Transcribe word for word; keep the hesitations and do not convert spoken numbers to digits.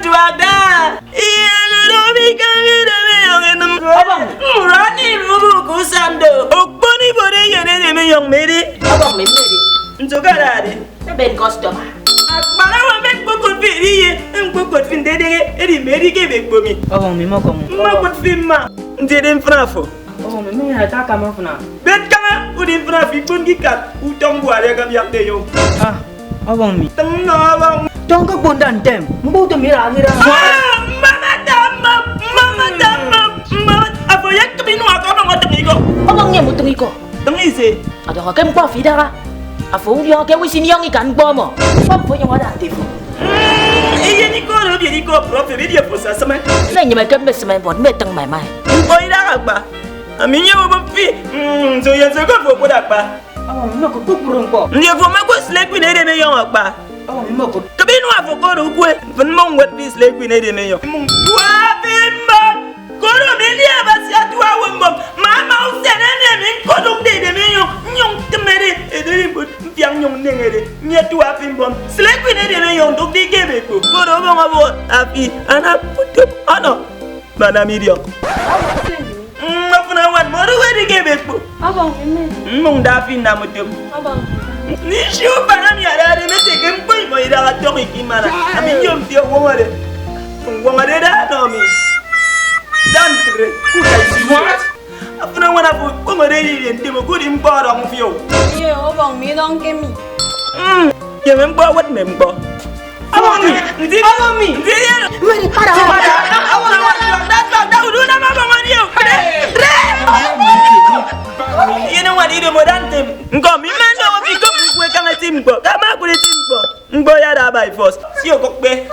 Tuada, iyenoro mi ka ngere mi yong enum. Abang. Murani rubu kusando. Okponi bore yene ne mi yong meri. Abang mi meri. Njogarari. Ebe customer. Akpara wa me kpokot fi eri ye, mkpokot fi ndedege, eri meri ke be kpomi. Abang mi moko mo. Mkpokot fi ma. Ndede mfrafo. Oh, mi mi ya ta kama funa. Bet kama, udi mfuna fi kun ki kat, utong buari agam yak de yo. Ah, abang mi. Teng no abang. Tong ke bonda ntem, mbo to mira ngira. Ah, mama tamam, mama tamam, mama. Apo yak kebinu akama ngoteng iko. Abang nye muteng iko. Teng ise. Ada ke mkpa fi dara. Afo udiọñọ ke wisin yọñ ikan ñkpọ ọmọ. Kpọm fo nyọñ ada ante fo. Mm, iye ni koro bi ni ko profe bi die fo sasama. Me nyeme ke mme seme but me teng my mind. Ñkpọ idaha akpa. Ami nye wo fi. Mm, so yen so ko fo ko da akpa. Ọmọ mi moko kpukpuru ñkpọ. Ndi fo me ko slek bi ne de me yọñ akpa. Ọmọ mi moko. Ke bi nu afo ko do kwe. Fun mo ngwet bi slek bi ne de me yọñ. Wa bi mba. Koro mi ndi Abasi atua wo mbọm, ma ama usen emi emi nkodụkde edem enyọñ, nnyụñ ntịmede ederimbot mfiak nnyụñ nneñede mi atua fi mbọm. Slay queen edem enyọñ ndụkde ikebe ekpo, koro ọbọñ ọbọñ afi anam utom ọnọ, mana mi idiọk. Mm, ọfụna ñwan, mọdụk edi ikebe ekpo. Ọbọñ mi. Mmụñ da fi nnam utom. Ọbọñ mi. Nisi uban ami adade mete ke ñkpọ imọ idaha tọñ ikimana. Ami nyom fi owoñode. Ñwọñọde da anọ mi. Da ntre, kuda isi. What? Afuna ñwan afo kpọñọde eriri ntem okudi ñkpọ ọdọñ fi o. Ye, ọbọñ mi dọñ ke mi. Mm, ye me ñkpọ wet me ñkpọ. Ọbọñ mi. Ndi. Ọbọñ mi. Ndi ye. Mary, para. Para. Ọbọñ mi. Da, da, da, udu na ma bọñ adi o. Re. Re. Ye ne ñwan ido mo da ntem. Ñko mi me ndo fi ko kwe kanga tim ñkpọ. Kama kure tim ñkpọ. Ñkpọ ya da by force. Si okokpe.